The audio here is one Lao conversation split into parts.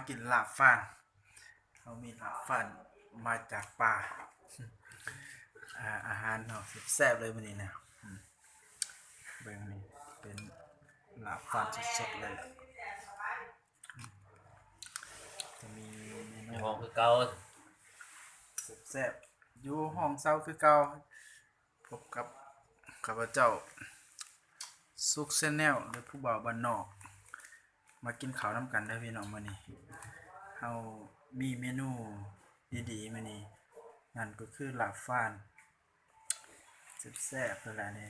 ກິນລາບຟານ. ເຮົາມີລາບຟານມາຈາກປ່າ. ອາ ອາຫານເຮົາແຊບໆເລີຍມື້ນີ້ນະ. ອືມ ເບິ່ງນີ້ເປັນລາບຟານສົດໆເລີຍລະ. ອືມ ຈະມີເມນູ ຢູ່ຫ້ອງຄືເກົ່າ ແຊບໆ ຢູ່ຫ້ອງເຊົ່າຄືເກົ່າ. ພົບກັບຂ້າພະເຈົ້າ ສຸກ Channel ແລະ ຜູ້ບ່າວບ້ານນອກ. ມາກິນເຂົ້ານຳກັນເດີພີ່ນ້ອງ. ມື້ນີ້ເຮົາມີເມນູດີໆ ມື້ນີ້ ນັ້ນກໍຄືລາບຟານ ແຊບໆ ເລີຍລະນີ້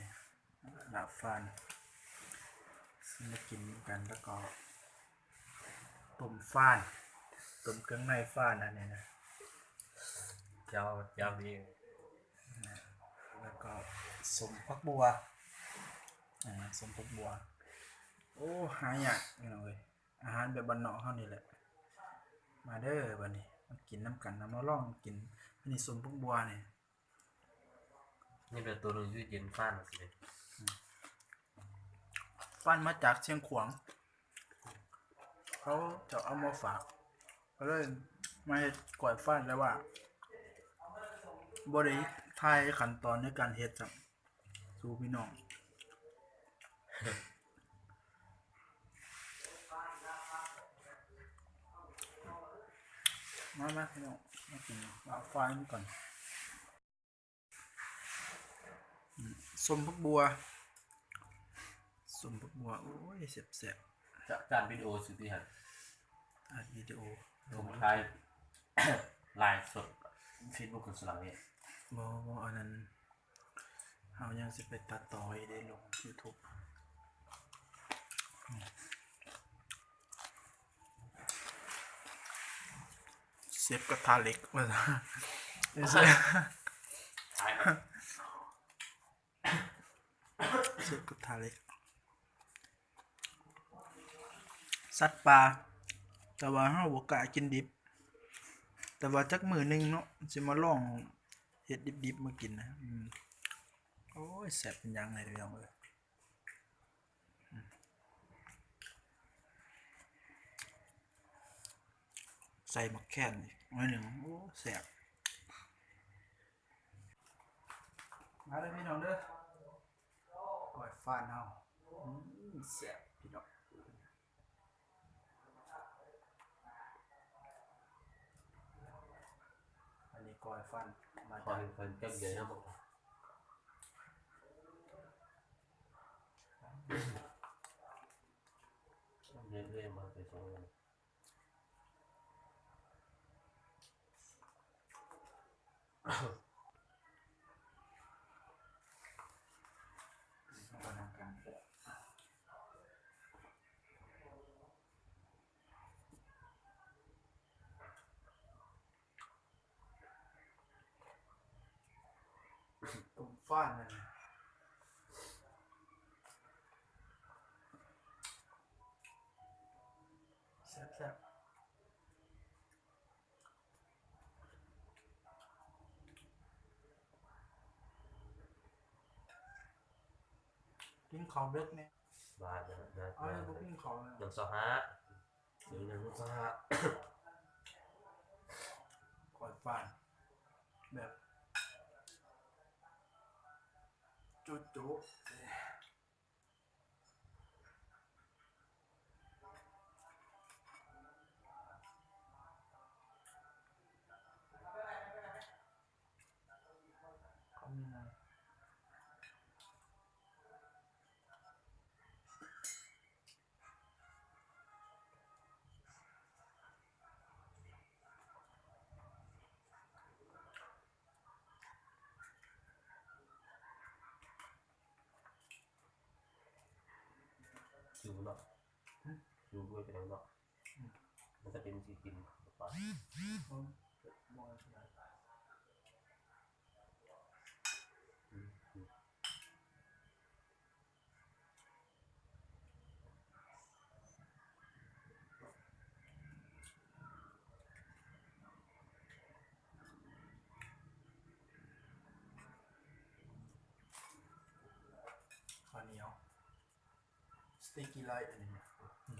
ລາບຟານ. ມາກິນນຳກັນ ແລ້ວກໍ ຕົ້ມຟານ ຕົ້ມເຄື່ອງໃນຟານ ອັນນີ້ນະ ແຈ່ວ ແຈ່ວດີ ແລ້ວກໍສົ້ມຜັກບົ່ວ ອ່າ ສົ້ມຜັກບົ່ວ. ໂອ້ ຫາຍາກພີ່ນ້ອງເອີຍ ອາຫານແບບບ້ານນອກເຮົານີ້ແຫຼະ. ມາເດີ ບາດນີ້ມາກິນນຳກັນນະ ມາລອງກິນ. ອັນນີ້ສົ້ມຜັກບົ່ວນີ້ ນີ້ແບບໂຕໜຶ່ງຢູ່ເຢັນຟານຊິ ຟານມາຈາກຊຽງຂວາງ ເຂົາເຈົ້າເອົາມາຝາກ ກໍເລີຍມາເຮັດກ້ອຍຟານ ແຕ່ວ່າບໍ່ໄດ້ຖ່າຍຂັ້ນຕອນໃນການເຮັດຊ້ຳສູ່ພີ່ນ້ອງ. ມາ ມາພີ່ນ້ອງ ມາກິນລາບຟານນຳກັນ. ອືມ ສົ້ມຜັກບົ່ວ ສົ້ມຜັກບົ່ວ ໂອ້ຍ ແຊບໆ. ຈານວິດີໂອຊິຕິຫັ້ນ ອັດວິດີໂອລົງຖ່າຍໄລຟ໌ສົດ Facebook ກັນສະຫຼັງນີ້. ບໍ່ ບໍ່ ອັນນັ້ນ ເຮົາຍັງຊິໄປຕັດຕໍ່ອີກເດ້ ລົງ YouTube. ເຊຟກະທະເຫຼັກວ່າຊັ້ນ ເຊຟກະທະເຫຼັກ. ສັດປ່າ ແຕ່ວ່າເຮົາບໍ່ກ້າກິນດິບ ແຕ່ວ່າຈັກມື້ໜຶ່ງເນາະ ຊິມາລອງເຮັດດິບໆມາກິນນະ. ອືມ ໂອ້ຍ ແຊບເປັນຫຍັງເລີຍພີ່ນ້ອງເອີຍ. ໃສ່ໝາກແຄນອີກໜ້ອຍໜຶ່ງ ໂອ້ ແຊບ. ມາເດີພີ່ນ້ອງເດີ ກ້ອຍຟານເຮົາ. ອືມ ແຊບພີ່ນ້ອງ. ອັນນີ້ກ້ອຍຟານມາຈາກ ເພິ່ນເກັບເດືອນເນາະ ເຮັດເລື່ອຍມາແຕ່ສອງ ຕົ້ມຟານນັ້ນ ແຊບໆ. ກິນເຂົ້າເດັກແນ່ ບາດ ເອີ ບໍ່ກິນເຂົ້າ ເດືອນຊາວຫ້າ ເດືອນຊາວຫ້າ ກ້ອຍຟານແບບຈຸໆ. ຫິວເນາະ ຫິວດ້ວຍກະໄດ້ເນາະ ມັນຈະເປັນຊິກິນປາ. ເຂົ້າໜຽວ ສະຕິກກີໄລ ອັນນີ້ ອືມ.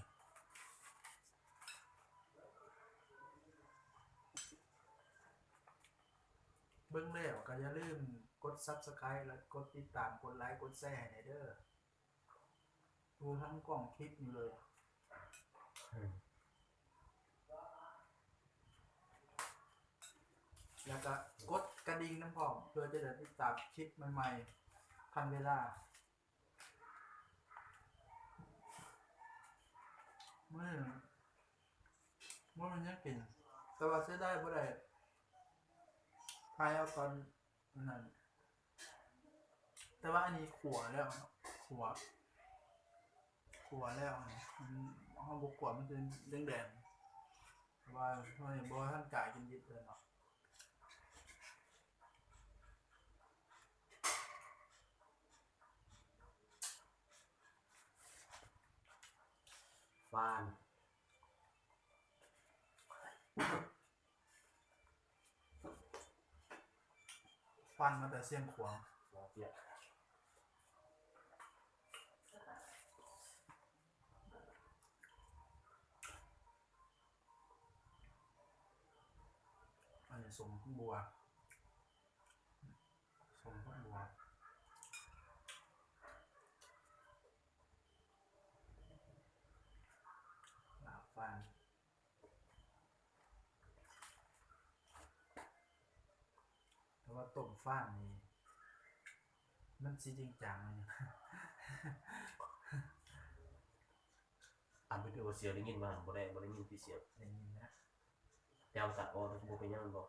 ກໍຢ່າລືມກົດ Subscribe ແລະ ກົດຕິດຕາມ ກົດໄລ ກົດແຊໃຫ້ແດ່ເດີ. ໂອ້ ທັງກ້ອງທິບຢູ່ເລີຍ. ແລ້ວກໍກົດກະດິ່ງນຳພ້ອມ ເພື່ອຈະໄດ້ຕິດຕາມຄລິບໃໝ່ໆທັນເວລາ. ມື້ນີ້ບໍ່ມີຫຍັງກິນ ແຕ່ວ່າເສຍດາຍບໍ່ໄດ້ຖ່າຍເອົາຕອນນັ້ນ. ແຕ່ວ່າອັນນີ້ຂົ້ວແລ້ວເນາະ ຂົ້ວ ຂົ້ວແລ້ວ ເຮົາບໍ່ຂົ້ວມັນຈະແດງໆ ເພາະວ່າເຮົາຍັງບໍ່ທັນກ້າກິນດິບເທື່ອເນາະ. ຟານ ຟານມາແຕ່ຊຽງຂວາງ. ອັນນີ້ສົ້ມຜັກບົ່ວ ສົ້ມຜັກບົ່ວ ລາບຟານ. ແຕ່ວ່າຕົ້ມຟານນີ້ ມັນຊິຈິງຈັງເລີຍ. ອັນວິດີໂອສຽງໄດ້ຍິນບໍ່? ບໍ່ໄດ້ ບໍ່ໄດ້ຍິນຕິສຽງ. ໄດ້ຍິນນະ ແຕ່ວ່າຕັດອອກ ມັນກໍບໍ່ເປັນຫຍັງແມ່ນບໍ່?